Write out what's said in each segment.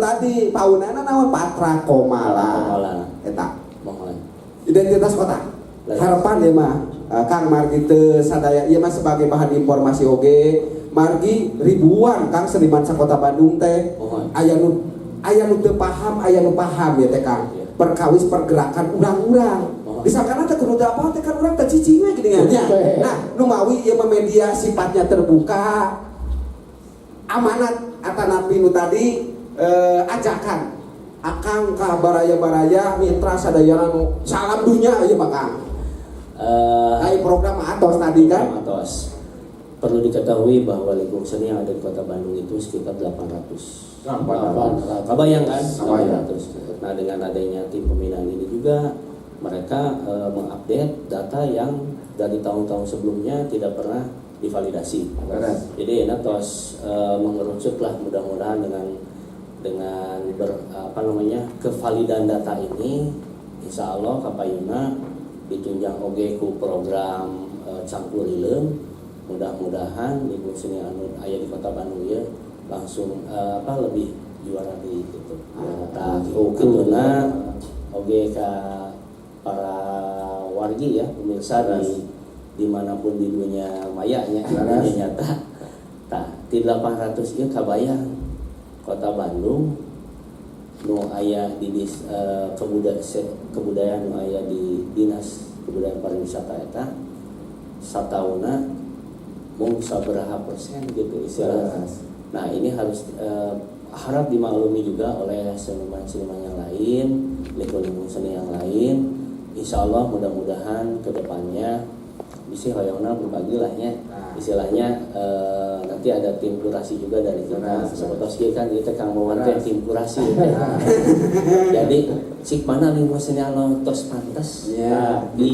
tadi paunana naon, Patrakomala. Komala. Eta Mohon. Identitas kota. Harapan ya mah Kang, margi teu sadaya ieu mah sebagai bahan informasi oge, margi ribuan, Kang, seniman sakota Bandung teh. Mohon. Aya nu teu paham, aya nu paham ya teh, Kang. Perkawis pergerakan urang-urang. Mohon. Disangkana teh kudu teu apa teh kan, urang teh cicing we geuningan nya. Nah, nu mawi ieu mah media sifatnya terbuka, amanat atanapi nu tadi ajakan Akang ka baraya-baraya mitra sadayana nu salam dunya ieu mah, Kang. Ai program atos tadi kan. Atos. Perlu diketahui bahwa lingkung seni yang ada di Kota Bandung itu sekitar 800. 800. Kebayang kan? Kebayang. 800. Nah, dengan adanya tim pembinaan ini juga mereka mengupdate data yang dari tahun-tahun sebelumnya tidak pernah divalidasi. Jadi enak tos mengerucut lah, mudah-mudahan dengan apa namanya, kevalidan data ini, insya Allah kapayuna ditunjang oge ku program Cangkurileung, mudah-mudahan lingkung seni anu aya di Kota Bandung ya langsung apa, lebih juara di gitu. Nah, kituna oge ka para wargi ya, pemirsa di dimanapun di dunia maya nya, dunia nyata. Tah, di 800 ieu kabayang Kota Bandung nu aya di kebudayaan, nu aya di Dinas Kebudayaan Pariwisata eta satauna mung sabaraha persen gitu istilahnya. Nah, ini harus harap dimaklumi juga oleh seniman-seniman yang lain, lingkung-lingkung seni yang lain. Insya Allah mudah-mudahan kedepannya bisa hoyongna berbagi lah nya. Istilahnya nanti ada tim kurasi juga dari kita. Seperti kan kita Kang Wawan teh tim kurasi. Jadi cik mana lingkung seni anu tos pantes di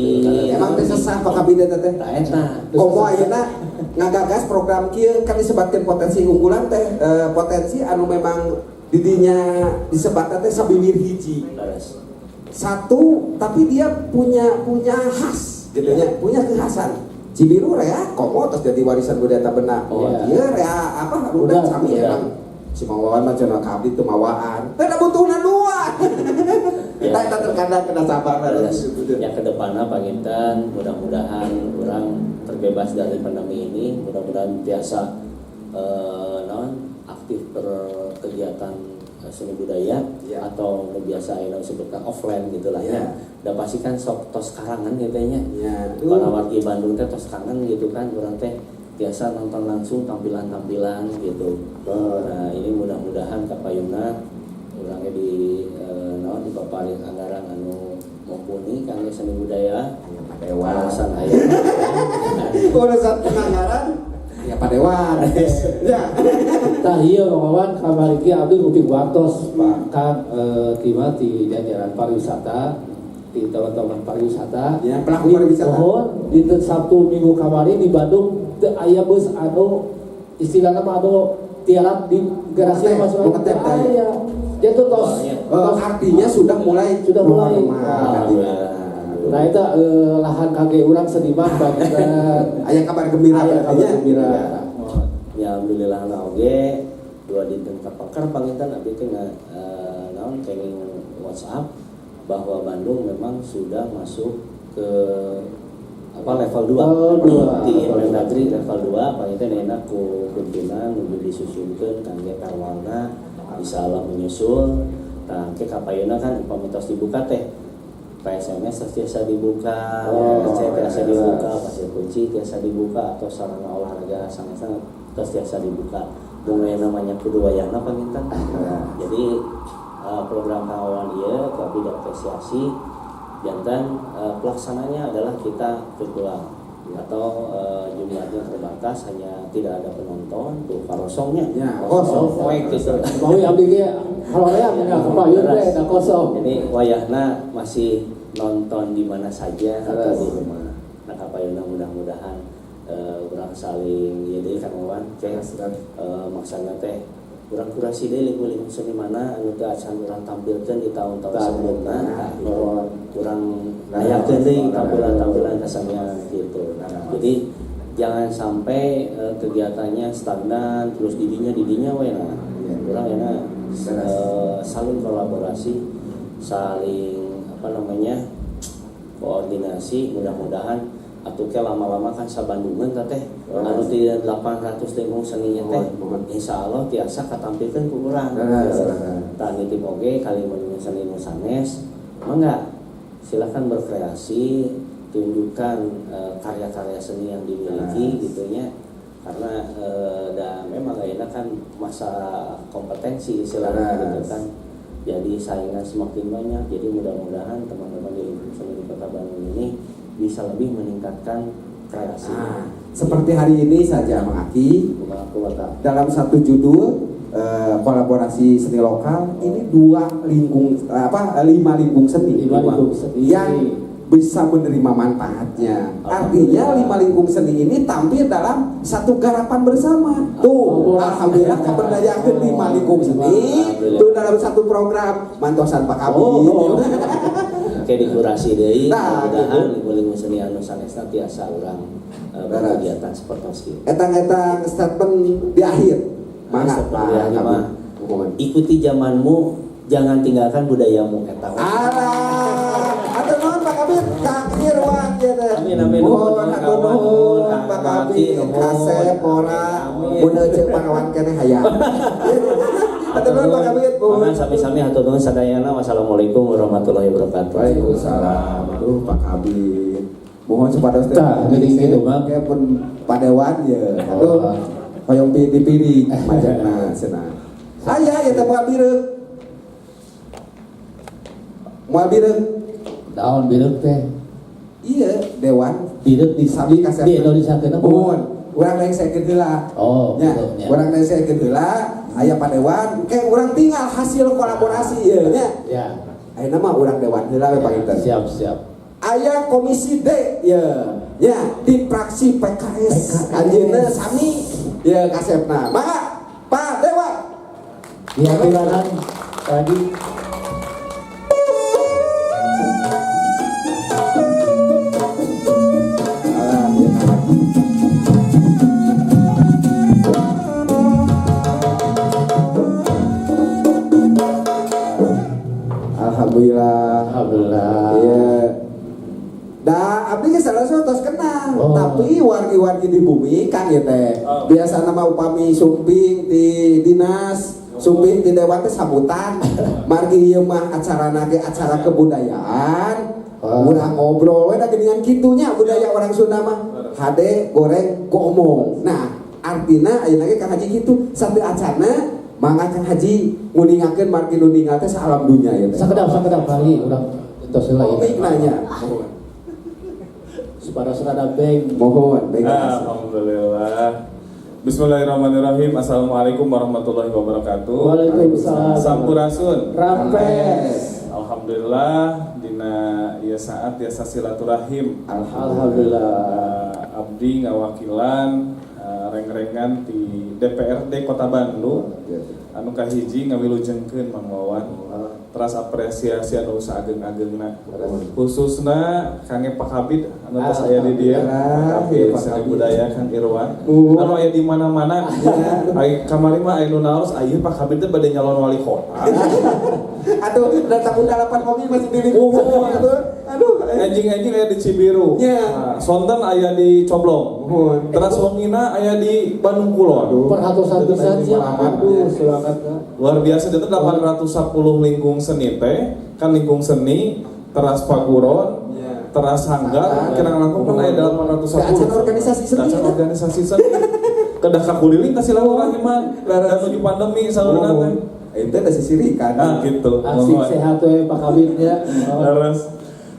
Emang teh sesah Pak Kabid eta teh. Tah eta. Komo ayeuna ngagagas program kieu kan disebutkeun potensi unggulan teh, potensi anu memang didinya disebatna teh sabiwir hiji. Leres. Satu, tapi dia punya punya khas gitu nya, punya kekhasan. Cibiru rea komo terus jadi warisan budaya tak benar. Oh, iya, rea apa udah sami emang. Si Mang Wawan mah cenah ka abdi teu mawaan. Teu butuhna dua. Kita eta terkadang kena sabar. Leres. Ya, ke depannya panginten mudah-mudahan urang terbebas dari pandemi ini, mudah-mudahan biasa naon, aktif berkegiatan seni budaya atau nu biasa ayeuna disebutkan offline gitu lah ya. Da pasti kan sok tos karangan gitu nya. Para wargi Bandung teh tos kangen gitu kan, urang teh biasa nonton langsung tampilan-tampilan gitu. Nah, ini mudah-mudahan kapayuna urangnya di naon, di paparin anggaran anu mumpuni kangge seni budaya. Ya, Pak Dewan. Alasan aya. Urusan penganggaran ya Pak Dewan. Ya. Tah iya, Bang Wawan, kamari ge abdi nguping waktos Pak Kang tima di jajaran pariwisata, di teman-teman pariwisata. Ya, pelaku pariwisata. Mohon dinten Sabtu Minggu kamari di Bandung teu aya bus anu istilahna mah anu tiarap di garasi Nu masuk ngetep teh aya. Aya. Dia tuh tos, Oh, tos artinya sudah mulai Sudah mulai. normal. Alhamdulillah. Nah, itu lahan kage urang seniman bagian Aya kabar gembira Aya kabar berarti nya. gembira. Ya, alhamdulillah na oge dua dinten kapengker panginten abdi teh naon, kenging WhatsApp bahwa Bandung memang sudah masuk ke apa, level 2. Level 2. Di Mendagri level 2 panginten enak ku pimpinan nuju disusunkeun kangge perwalna, insyaallah menyusul. Tah, ke kapayuna kan upami tos dibuka teh PSMS tos tiasa dibuka, PC tiasa dibuka, Pasir Kunci tiasa dibuka, atau sarana olahraga sangat-sangat tos tiasa dibuka. Mulai namanya kudu wayahna panginten. Jadi program kawan ieu ku abdi diapresiasi janten pelaksananya adalah kita virtual atau jumlahnya terbatas, hanya tidak ada penonton tuh karosongnya Ya, kosong kosong. poek gitu. Mau abdi ge hoream nya kapayun teh da kosong. Jadi wayahna masih nonton di mana saja atau Leres. di rumah. Nah, kapayuna mudah-mudahan urang saling ieu deui, Kang Wawan, teh maksana teh urang kurasi deui lingkung-lingkung seni mana anu teu acan urang tampilkeun di tahun-tahun sebelumna. Tah, gitu. Urang ayakeun deui tampilan-tampilan kesenian gitu. Jadi jangan sampai kegiatannya stagnan terus didinya didinya we. Nah, urang enak. Saling kolaborasi, saling apa namanya, koordinasi. Mudah-mudahan atuh ke lama-lama kan sabandungan teh anu ti 800 lingkung seninya teh insya Allah tiasa katampilkeun ku urang. Tah, nitip oge ka lingkungan seni nu sanes, mangga silakan berkreasi, tunjukkan karya-karya seni yang dimiliki gitu nya, karena dan memang ayeuna kan masa kompetensi istilahnya gitu kan, jadi saingan semakin banyak. Jadi mudah-mudahan teman-teman di lingkungan seni di Kota Bandung ini bisa lebih meningkatkan kreasi. Nah, seperti hari ini saja, Mang Aki, Kumaha kumaha? Dalam satu judul kolaborasi seni lokal ini dua lingkung apa lima lingkung seni. Lima lingkung seni. Yang bisa menerima manfaatnya. Artinya lima lingkung seni ini tampil dalam satu garapan bersama. Tuh, alhamdulillah keberdayakan lima lingkung seni tuh dalam satu program mantosan Pak Kabid. Oh. Kayak dikurasi deui. Nah, mudah-mudahan gitu. Lingkung-lingkung seni anu sanesna tiasa urang berkegiatan seperti itu. Etang-etang statement di akhir. Mangga Statement Pak di akhir Kabid. mah. Mohon. Ikuti zamanmu, jangan tinggalkan budayamu, eta we. Alah, hatur nuhun Pak Kabid, Kang Irwan ya teh. Amin, amin. Nuhun, Nuhun, hatur kawan, nuhun nuhun, Pak Kang Kabid, Maki, nuhun. kasep ora, Amin. mun euceuk pangawan keneh hayang. Hatur nuhun Pak Kabid, nuhun. Mangga sami-sami, hatur nuhun sadayana. Wassalamualaikum warahmatullahi wabarakatuh. Waalaikumsalam. Aduh, Pak Kabid. Mohon supados teh. Tah, geuning kitu, Bang. Kayak pun padewan ya. Aduh, hoyong pilih-pilih majana cenah. Aya ya teh moal bireuk. Moal bireuk. Naon bireuk teh? Iya, dewan Bireuk di sami kasep. Di Indonesia kenapa? Mohon, urang rengsekeun heula. Oh, nya, gitu, nya. Urang rengsekeun heula, aya padewan, kayak urang tinggal hasil kolaborasi ieu nya. Ya. Ayeuna mah urang dewan heula we panginten. Siap, siap. Aya Komisi D ya, ya di fraksi PKS, PKS. Anjeunna sami ya kasepna. Mangga Pak Dewa. Di aturan tadi. Ah, ya. Alhamdulillah. Alhamdulillah. Iya. Da abdi ge salah tos kenal, Oh. tapi wargi-wargi di bumi kan ya teh. Oh. Biasa nama upami sumping di dinas, sumping di dewan teh sambutan. Margi ieu mah acarana ge acara kebudayaan. Oh. Urang ngobrol we da geuningan kitunya budaya orang Sunda mah. Hade goreng ngomong. Nah, artina ayeuna ge Kang Haji kitu sambil acarana mangga Kang Haji nguningakeun margi nu ninggal teh salam dunya ieu teh. Sakedap, sakedap lagi urang tos heula Oh, ieu. mik nanya. Supaya rada beng. Mohon, beng. Alhamdulillah. Bismillahirrahmanirrahim. Assalamualaikum warahmatullahi wabarakatuh. Waalaikumsalam. Sampurasun. Rampes. Alhamdulillah dina ieu saat tiasa silaturahim. Alhamdulillah. Abdi ngawakilan reng-rengan di DPRD Kota Bandung anu kahiji ngawilujengkeun Mang Wawan, teras apresiasi anu saageng-agengna, khususna kangge Pak Kabid anu tos aya di dieu, Pak Kabid Pak Seni Kabid. Budaya Kang Irwan anu aya di mana-mana. Ai kamari mah aya nu naros, aya Pak Kabid teh bade nyalon wali kota. Aduh, dan tahun 8 oge masih di lingkungan aduh. Aduh. Enjing-enjing aya di Cibiru. Nya. Nah, sonten aya di Coblong. Muhun. Teras wengina aya di Bandung Kulon. Perhatosan pisan sih. Pengalaman. Aduh, semangat. Luar biasa itu 810 lingkung seni teh, kan lingkung seni teras paguron, Iya. teras sanggar, Sanggar. kirang langkung kan aya 810. Acan organisasi seni, Acan kan? organisasi seni. Kedah kakuliling ka silaturahim dan menuju pandemi saurna teh. Ente ada sisirikan. Nah, gitu. Asik Mohon. sehat we Pak Kabidnya. Oh. Terus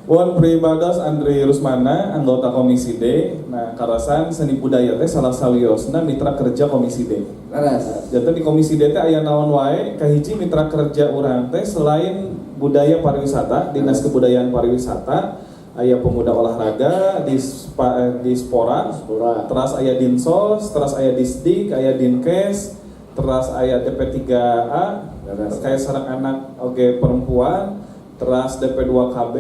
Wan Pribados Andri Rusmana, anggota Komisi D. Nah, karasan seni budaya teh salah sawiosna mitra kerja Komisi D. Leres. Janten di Komisi D teh aya naon wae, kahiji mitra kerja urang teh selain budaya pariwisata, Dinas Kebudayaan Pariwisata, aya pemuda olahraga di di Spora, Spora. teras aya Dinsos, teras aya Disdik, aya Dinkes, teras aya DP3A, Leres. terkait sareng anak oge perempuan, teras DP2KB,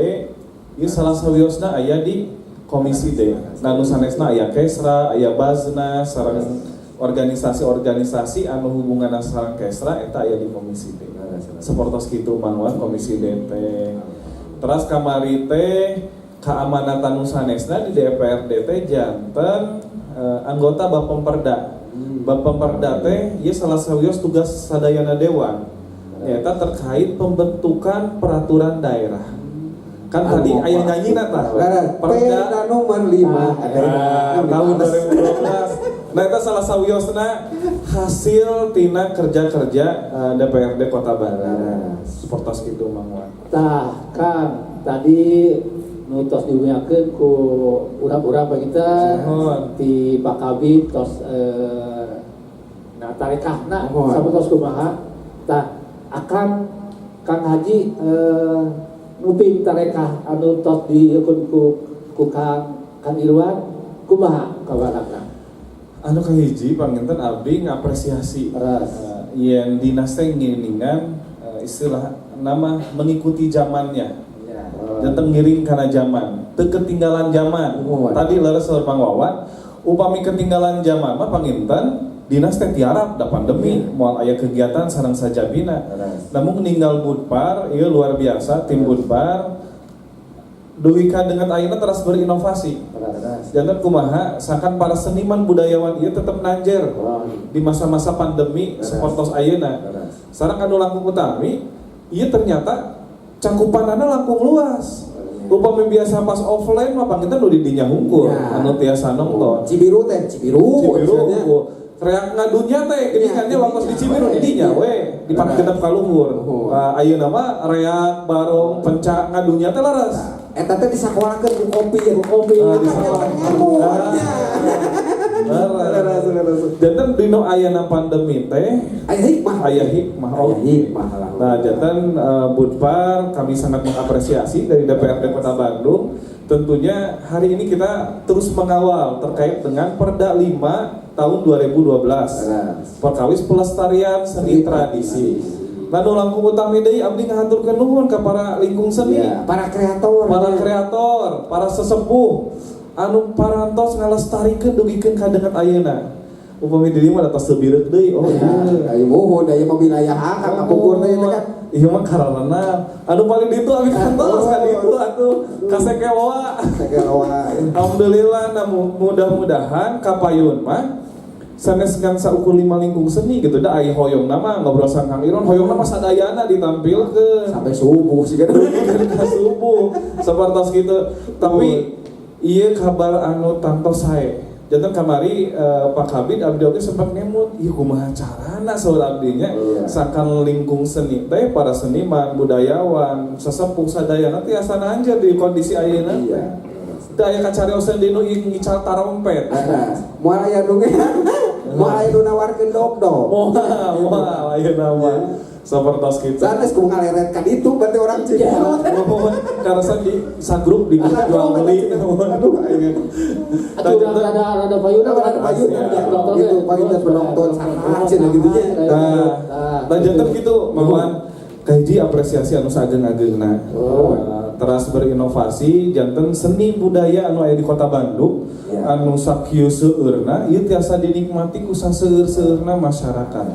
ieu salah sawiosna aya di Komisi D. Nah, nu sanesna aya Kesra, aya Bazna, sareng Organisasi-organisasi anu hubungan sareng Kesra eta aya di Komisi D. Sapertos kitu, Mang Wan, Komisi D teh. Teras kamari teh kaamanatan nu sanesna di DPRD teh janten anggota Bapemperda. Bapemperda teh ieu salah sawios tugas sadayana dewan. Nyaeta terkait pembentukan peraturan daerah. Kan tadi aya nyanyina tah. Perda Perda nomor 5. Nah, tahun 2012. Nah, itu salah sawiosna hasil tina kerja-kerja DPRD Kota Bandung. Sepertos gitu, Mang Wan. Tah, Kang, tadi nu tos diuyakeun ku urang-urang kita Nuhun. Di Pak Kabid tos nah tarekahna Nuhun. sapertos kumaha. Tah, akan Kang Haji nguping tarekah anu tos dieukeun ku Kang Irwan kumaha kabarna? Anu kahiji, panginten abdi ngapresiasi Leres. Yen dinas teh nginingan istilah nama mengikuti zamannya. Janten ngiring kana zaman, teu ketinggalan zaman. Nuhun. Tadi leres saur Mang Wawan, upami ketinggalan zaman mah panginten dinas teh tiarap da pandemi, moal aya kegiatan sareng sajabina. Leres. Namun ninggal Budpar, ieu luar biasa tim Budpar dugi ka dengan ayeuna teras berinovasi. Leres. Janten kumaha sangkan para seniman budayawan ieu tetep nanjer di masa-masa pandemi Leres. sapertos ayeuna. Leres. Sareng anu langkung utami, ieu ternyata cangkupanana langkung luas. Upami biasa pas offline mah panginten nu di dinya hungkul, anu tiasa nonton. Cibiru teh, Cibiru. Cibiru maksudnya. hungkul. Reak ngadunya teh geuning kan nya waktu di Cibiru di dinya we, di genep ka luhur. Nuhun. Nah, ayeuna mah reak, barong, pencak ngadunya teh leres. Eta teh disakolakeun ku kopi ya. Ku kopi. Ah, Apa disakolakeun. ngemut Ah. nya. Leres. Leres. Janten dina ayana pandemi teh Aya hikmah. Aya hikmah. Aya hikmah lah. Nah, janten Budpar kami sangat mengapresiasi dari DPRD Kota Bandung. Tentunya hari ini kita terus mengawal terkait dengan Perda 5 tahun 2012. Leres. Perkawis pelestarian seni Seni tradisi. tradisi. Nah, nu langkung utami deui abdi ngahaturkeun nuhun ka para lingkung seni, Ya, para kreator. Para kreator, para sesepuh anu parantos ngalestarikeun dugikeun ka denget ayeuna. Upami diri mah tos teu bireuk deui. Oh iya. Ayo muhun, aya mah wilayah akang kapungkur teh kan. Iya mah karena anu paling ditu abi kantos ka ditu atuh ka Sekeloa. Sekeloa. Alhamdulillah, nah mudah-mudahan kapayun mah sanes ngan saukur lima lingkung seni gitu da aya hoyong nama ngobrol sareng Kang Iron, hoyong nama sadayana ditampilkeun Sampai subuh sih kan. Ka subuh sapertos gitu, tapi iya kabar anu tantos sae. Janten kamari Pak Kabid, abdi oge sempat ngemut ieu kumaha carana saur abdinya sangkan lingkung seni teh, para seniman, budayawan, sesepuh sadayana tiasa nanjer di kondisi ayeuna. Teu aya kacariosan dinu ngical tarompet. Leres. Moal aya nu moal aya nu nawarkeun dok-dok. Moal moal ayeuna mah sapertos kitu. Sanes ku ngaleret ka ditu berarti orang Cibiru. Mohon karena di sagrup di grup jual beli. Aduh, aing. Atuh urang rada payuna. Rada payuna, ya. Gitu, payuna penonton saha cenah gitu nya. Nah, nah janten gitu, Mang Wan. Kahiji apresiasi anu saageng-ageungna. Oh. Nah, teras berinovasi janten seni budaya anu aya di Kota Bandung anu sakieu seueurna ieu tiasa dinikmati ku saseueur-seueurna masyarakat.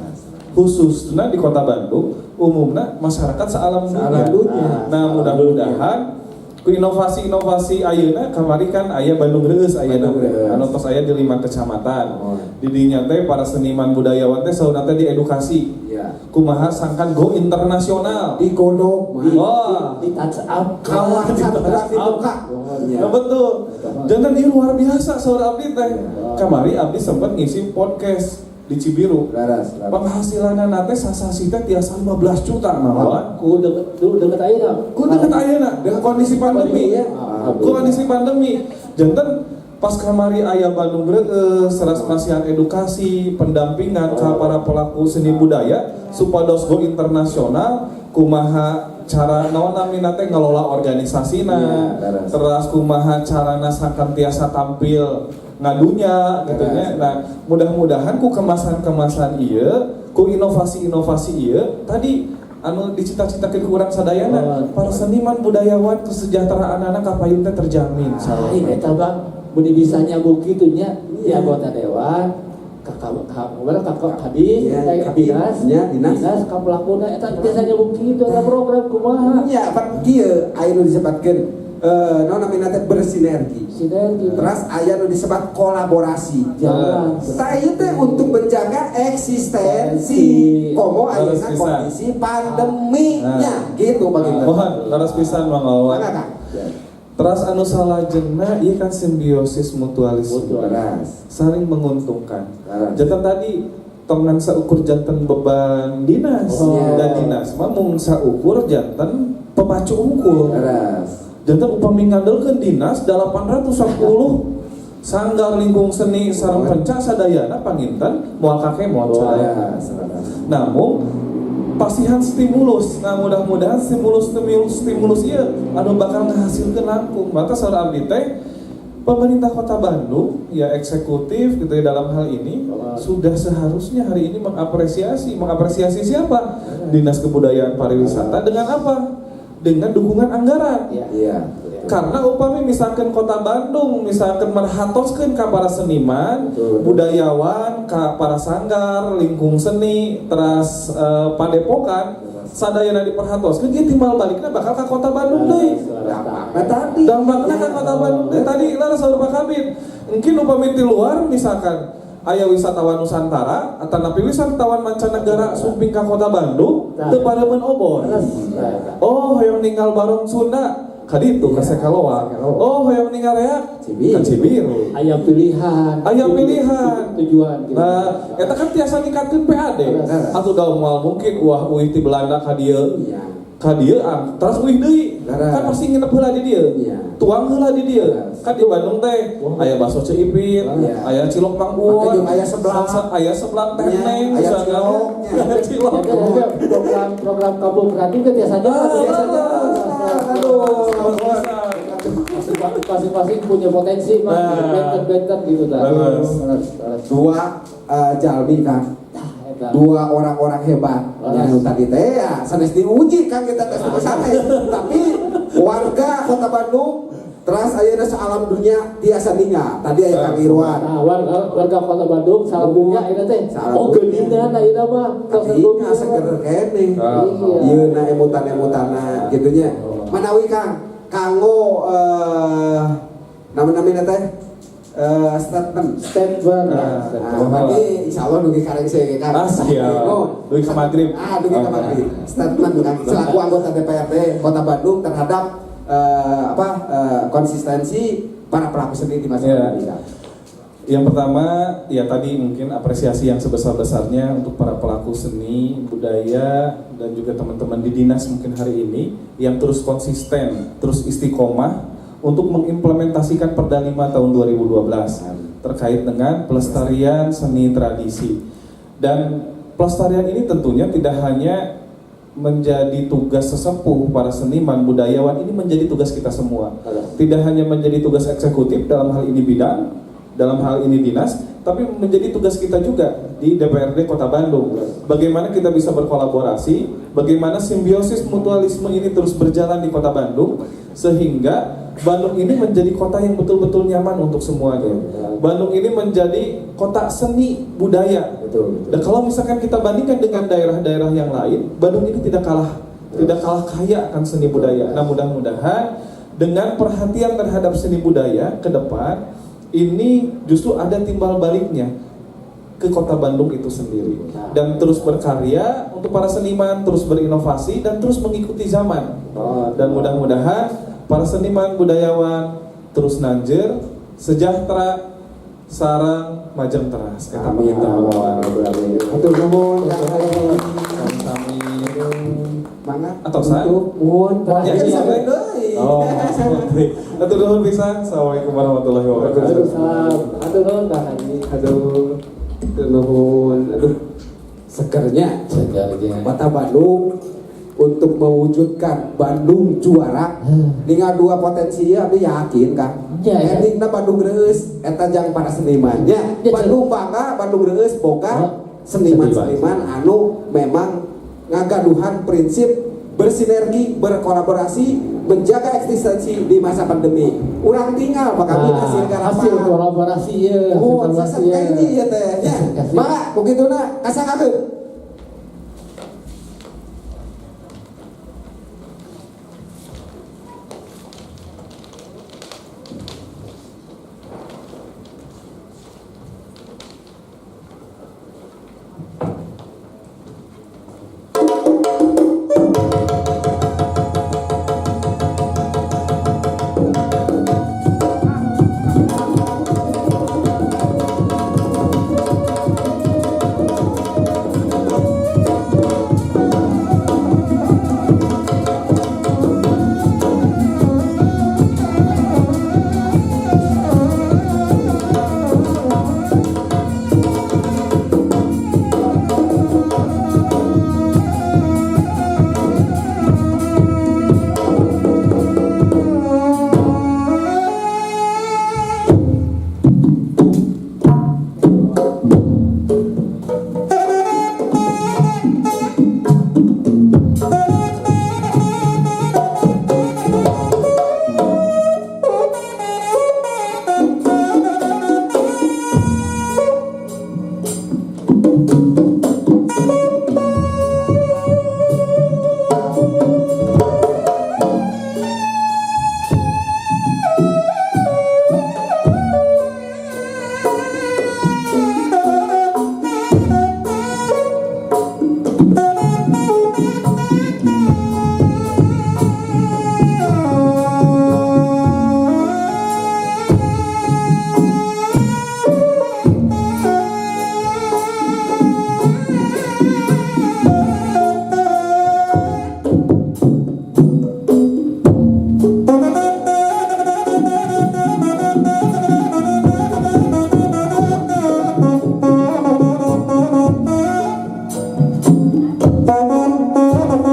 Khususna di Kota Bandung, umumna masyarakat saalam dunia. Saalam dunia. Nah, mudah-mudahan ku inovasi-inovasi ayeuna kamari kan aya Bandung Reueus ayeuna Bandung Reueus. anu tos aya di lima kecamatan. Oh. Di dinya teh para seniman budayawan teh saurna teh diedukasi. Kumaha sangkan go internasional. Digodok mah. Wah. Di touch up. Kawasan gerak dibuka. Iya. Nah, betul. Janten ieu luar biasa saur abdi teh. Kamari abdi sempat ngisi podcast di Cibiru. Leres, leres. Penghasilanna teh sasasi teh tiasa 15 juta, Mang Wan. Ku deket, du deket ayeuna. Ku deket ayeuna dengan kondisi pandemi. Iya. Ku kondisi pandemi. Janten pas kamari aya Bandung Reueus teras masihan edukasi, pendampingan ke para pelaku seni budaya supados go internasional, kumaha cara naon namina teh ngelola organisasina, Iya, leres. teras kumaha carana sangkan tiasa tampil ngadunya gitu nya. Nah, mudah-mudahan ku kemasan-kemasan ieu, ku inovasi-inovasi ieu tadi anu dicita-citakeun ku urang sadayana, para seniman budayawan kesejahteraan anak kapayun teh terjamin Ah, insyaallah. eta Bang, budi bisa nyambung kitu nya di anggota dewan ka Ka ka ka kadis, dinas, dinas, dinas ka pelakuna eta tiasa nyebut kitu eta program kumaha. Nya, pan kieu aya nu disebutkeun naon namina teh bersinergi. Sinergi. Terus aya nu disebut kolaborasi. Jalan. Tah ieu teh untuk menjaga eksistensi komo ayeuna kondisi pandemi nya gitu baginda. Mohon leres pisan Mang Wawan. Mangga, Kang. Teras anu salajengna ieu kan simbiosis mutualisme. Leres. Saling menguntungkan. Leres. Janten tadi tong ngan saukur janten beban dinas dan dinas mah mung saukur janten pemacu unggul. Leres. Janten upami ngandelkeun dinas 810 sanggar lingkung seni sareng penca sadayana panginten moal kakemot sadayana. Namun pasihan stimulus. Nah, mudah-mudahan stimulus stimulus stimulus ieu anu bakal ngahasilkeun langkung. Maka saur abdi teh pemerintah Kota Bandung ya eksekutif gitu ya dalam hal ini sudah seharusnya hari ini mengapresiasi mengapresiasi siapa? Dinas Kebudayaan Pariwisata dengan apa? Dengan dukungan anggaran. Iya. Karena upami misalkan Kota Bandung misalkan merhatoskeun ka para seniman, budayawan, ka para sanggar, lingkung seni, teras padepokan, sadayana diperhatoskeun ieu timbal balikna bakal ka Kota Bandung deui. Dampakna tadi. Dampakna ka Kota Bandung deui. Tadi lah saur Pak Kabin. Mungkin upami di luar misalkan aya wisatawan Nusantara atanapi wisatawan mancanegara sumping ka Kota Bandung teu pareumeun obor. Oh, hoyong ninggal barong Sunda ka ditu ka Sekaloa. Oh, hoyong ninggal reak Cibiru. ka Cibiru. Aya pilihan. Aya pilihan. Tujuan gitu. Nah, eta kan tiasa ningkatkeun PAD. Leres. Atuh da moal mungkin wah uih ti Belanda ka dieu. Iya. Ka dieu ah, terus uih deui. Leres. Kan pasti nginep heula di dieu. Iya. Tuang heula di dieu. Leres. Kan di Bandung teh aya bakso Ceu Ipin, Iya. aya cilok Mang Uun, Maka jeung aya seblak. Aya seblak teh Iya, neng, aya misalkan. ciloknya. Aya cilok. Ya, program program kampung kreatif kan biasa aja. Ah, Biasa aja. Aduh, luar biasa. Masing-masing punya potensi mah, Nah. benten-benten gitu dah. Leres. Leres, leres. Dua jalmi Kang. Tah, eta. Dua orang-orang hebat. Leres. Yang tadi teh ya sanes diuji kan kita tes sana ya. Tapi warga Kota Bandung terus ayeuna alam dunia tiasa ningal. Tadi aya Kang Irwan. Nah, warga, warga Kota Bandung salam dunia ini teh. Salam Oh, dunia. geuningan ayeuna mah. Tos Tapi dunia. seger keneh. Ah. Iya. Ieu na emutan-emutana gitu nya. Manawi Kang, kanggo nama-namina teh statement. Statement. Nah, Nah, berarti insya Allah dugi kareng saya Kang. Ah, siap. Oh. Dugi ka maghrib. Ah, dugi ka maghrib. Statement Kang selaku anggota DPRD Kota Bandung terhadap konsistensi para pelaku seni di masa Iya. pandemi. Yang pertama, ya tadi mungkin apresiasi yang sebesar-besarnya untuk para pelaku seni, budaya, dan juga teman-teman di dinas mungkin hari ini yang terus konsisten, terus istiqomah untuk mengimplementasikan Perda 5 tahun 2012 terkait dengan pelestarian seni tradisi. Dan pelestarian ini tentunya tidak hanya menjadi tugas sesepuh para seniman, budayawan, ini menjadi tugas kita semua. Tidak hanya menjadi tugas eksekutif dalam hal ini bidang, dalam hal ini dinas, tapi menjadi tugas kita juga di DPRD Kota Bandung. Bagaimana kita bisa berkolaborasi, bagaimana simbiosis mutualisme ini terus berjalan di Kota Bandung, sehingga Bandung ini menjadi kota yang betul-betul nyaman untuk semuanya. Bandung ini menjadi kota seni budaya. Betul, betul. Dan kalau misalkan kita bandingkan dengan daerah-daerah yang lain, Bandung ini tidak kalah kaya akan seni budaya. Nah, mudah-mudahan dengan perhatian terhadap seni budaya ke depan ini justru ada timbal baliknya ke Kota Bandung itu sendiri dan terus berkarya untuk para seniman, terus berinovasi dan terus mengikuti zaman. Dan mudah-mudahan para seniman budayawan terus nanjeur, sejahtera, sareng majeng teras. Eta Amin. panginten, Bang Wawan. Hatur nuhun Kang Haji. Sami-sami. Mangga. Atau sa? Tutup, muhun. Ya, Ya, iya. sampai deui. Oh, seperti. Hatur nuhun pisan. Assalamualaikum warahmatullahi wabarakatuh. Waalaikumsalam. Hatur nuhun Kang Haji. Aduh, hatur nuhun. Aduh, segernya. Segernya. Kota Bandung untuk mewujudkan Bandung juara dengan dua potensi ya abdi yakin kan. Ya, ya. Endingna Bandung reueus eta jang para senimannya. Ya, Bandung bangga, Bandung reueus boga seniman-seniman anu memang ngagaduhan prinsip Bersinergi, berkolaborasi, menjaga eksistensi di masa pandemi. Urang tinggal Pak kami Nah, hasil garapan. hasil kolaborasi ya, hasil Oh, kolaborasi sesat ya. kayak ini ya teh. Ya. Kasih. Maka begitu na kasanggakeun.